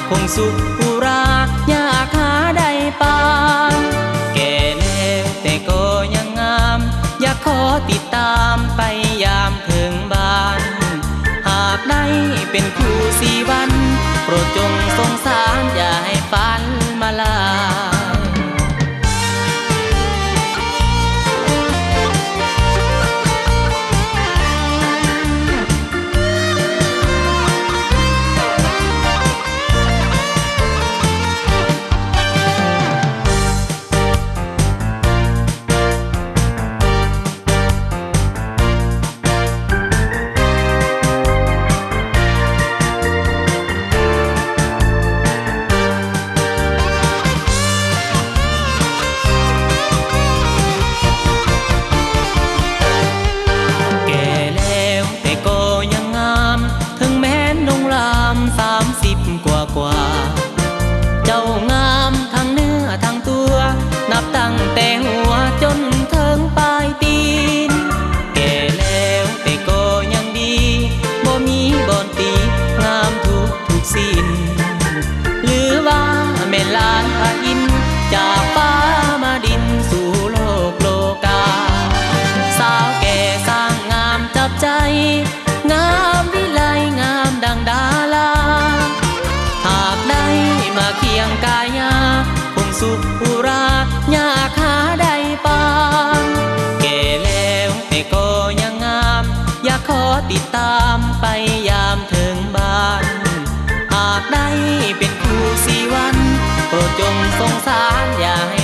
ຄົງສຸກອຸຣາ ຢາກຫາໄດ້ປານ ແກ່ແລ້ວແຕ່ກໍຍັງງາມ ຢາກຂໍຕິດຕາມໄປຢາມເຖິງບ້ານ ຫາກໄດ້ເປັນຄູ່ຊີວັນ ໂປດຈົ່ງສົງສານ ຢ່າໃຫ້ຝັນມາລາຍ. ແກ່ແລ້ວແຕ່ກໍຍັງງາມ ເຖິງແມ່ນລົງລາມສາມສິບກວ່າໆ ເຈົ້າງາມທັງເນື້ອທັງຕົວ ນັບຕັ້ງແຕ່ຫົວຈົນເຖິງປາຍຕີນ ແກ່ແລ້ວແຕ່ກໍຍັງດີ ບໍ່ມີບ່ອນຕີ ງາມທຸກໆສິ້ນ ຫຼືວ່າແມ່ນຫຼານພະອິນ ຈາກຟ້າມາດິນສູ່ໂລກໂລກາ ສາວແກ່ສ້າງງາມຈັບໃຈ ງາມວິໄລງາມດັ່ງດາລາ ຫາກໄດ້ມາຄຽງກາຍາ ຄົງສຸກອຸຣາ ຢາກຫາໄດ້ປານ ແກ່ແລ້ວແຕ່ກໍຍັງງາມ ຢາກຂໍຕິດຕາມໄປຢາມເຖິງບ້ານ ຫາກໄດ້ເປັນຄູ່ຊີວັນ ໂປດຈົ່ງສົງສານ ຢ່າໃຫ້